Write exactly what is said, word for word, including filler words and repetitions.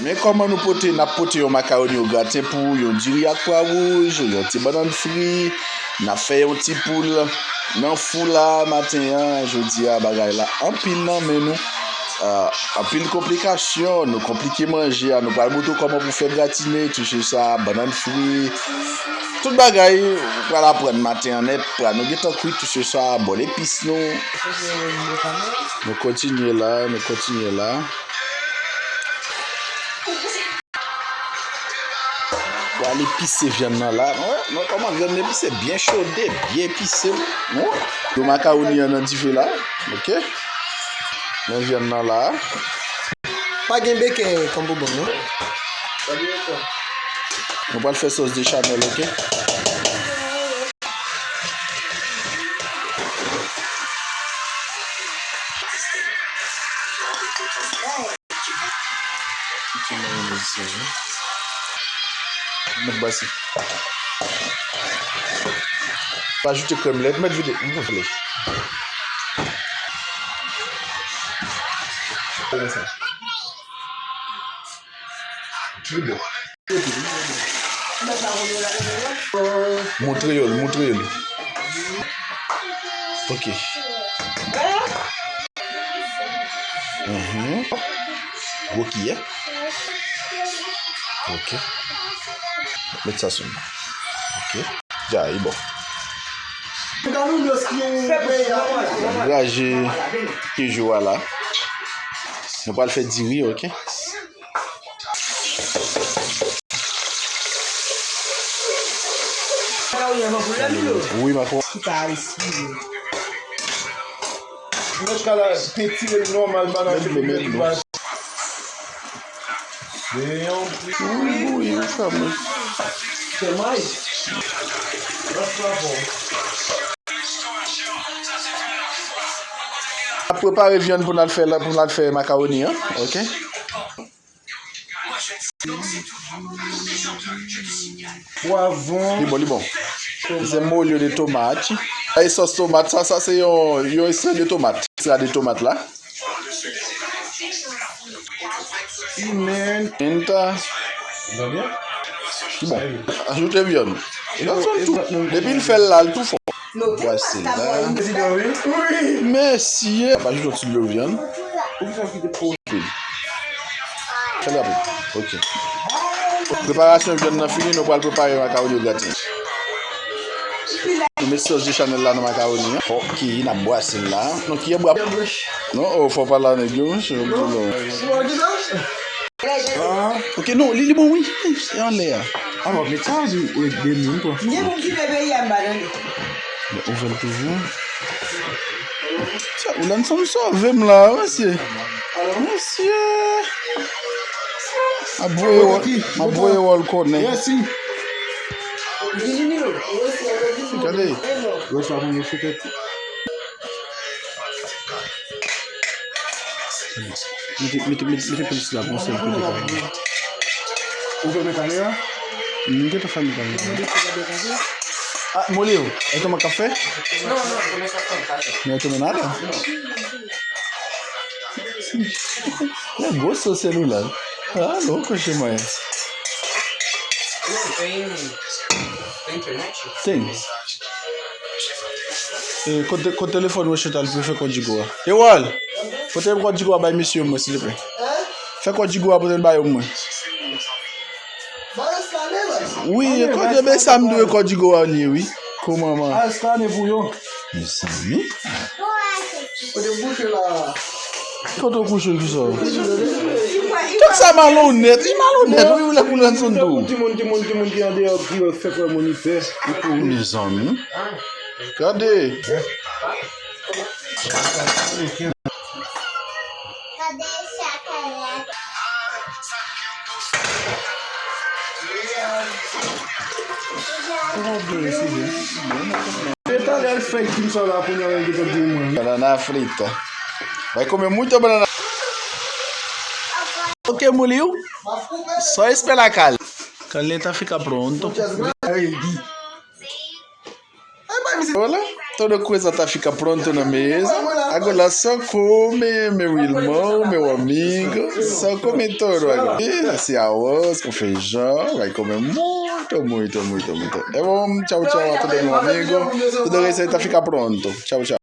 Men kòman nou pote, n ap pote yon makawoni o graten pou ou, yon diri ak pwa wouj, yon ti bannann fri. N ap fè yon ti poul nan fou la maten an. Jodi a, bagay la anpil nan men nou. Ah, anpil konplikasyon, nou konplike manje a. Nou pral montre w kòman pou fè gratine, touche sa, bannann fri. Tout bagay, ou pral aprann maten an nèt. Pral nou gentan kwit, touche sa, bòl epis nou. Nou kontinye la, nou kontinye la. Pral epise vyann nan la. Nou wè, nou wè kòman vyann nan epise, byen chode, byen epise. Nou wè, do makawoni an nan dife la. Oke. Men vyann nan la. Pa gen beken kòm pou bon, non? Nou pral fè sòs bechamèl, oke? Ti mayonèz sa, wi. Mèt basi. Pa ajoute krèm lèt, mèt vide, mèt vide. Konsa. Li bon. Montre yo l, montre yo l. Ok. Mhm. Gwo kiyè. Ok. Met sa sou. Ok. Dja, li bon. Graje kejou a la. Nou pral fè diri, ok? Wi, makawon. Ki pa isi. Mwen ka la, te tire l nòmal, bagay. Met dlo, met dlo. Wi, wi, wi, sa mwen. Ap prepare vyann pou n al fè la, pou n al fè makawoni an, ok? Pwavwon. Li bon, li bon. Se molho de tomate. E sòs tomat, sa, sa se yon, yon ekstrè de tomat. Ekstrè de tomat la. Pimenta. Bon, ajoute vyann. Depi l fè l la, l tou fò. Pase la. Mesye. Pa ajoute yon ti dlo vyann. Fè l rapid. Ok. Preparasyon vyann nan fini, nou pral prepare makawoni graten. Nou met sòs bechamèl la nan makawoni an. Ok, n ap bwase l la. Non, kiyè bwa. Non, oh, fò pa la nèg yo, monchè, yo di non. Ah, ok, non, li, li bon, wi. Wi, se anlè a. Ah, bon, met sa, di, e, de moun, kwa. Gen moun ki fè peyi a, m pa tande. Ouvè l toujou. Sa, ou la, n sanm sove m la, mesye. Mesye. M ap voye wòl, m ap voye wòl konnen. Gade. Mete, mete, mete, mete plis la pou yon sèl kote pa gen. Ou fèmen kamera? M gentan fèmen kamera. Ah, Molio, e kòman k ap fè? Non, non, kòman k ap fè? Non, e kòman nada? Yon gwo sòs selilè. Ah, non, kòche mwen. Ten. E, kote, kote telefòn Rochette al pou fè kòdjigo a? Ewòl, pote kòdjigo a bay mesye yo mwen, silvouplè. Fè kòdjigo a pote l bay yo mwen. Wi, e kòdjigo, men sa m dwe kòdjigo a li ye, wi. Kòman, man? Al skane pou yo. Mezanmi. Kote w kouche la? Kote w kouche, kisa? Tout sa malonèt, li malonèt, wi, ou lè pou l rann sou do. Timoun, timoun, timoun ki andeyò, ki fè kwè moun li pè. Mezanmi. Gade. Talè l fè kim sa la kounye a, yo te di mwen. Banana frita. Vai comer muita banana. Ok, Muliu. Só espera, Carleta fica pronto. Voilà. Toda coisa tá fica pronto na mesa. Agora só come, meu irmão, meu amigo. Só come todo agora. Ih, esse arroz com feijão vai comer muito, muito, muito, muito. É bom, tchau, tchau a todo meu amigo. Tudo isso aí tá ficar pronto. Tchau, tchau.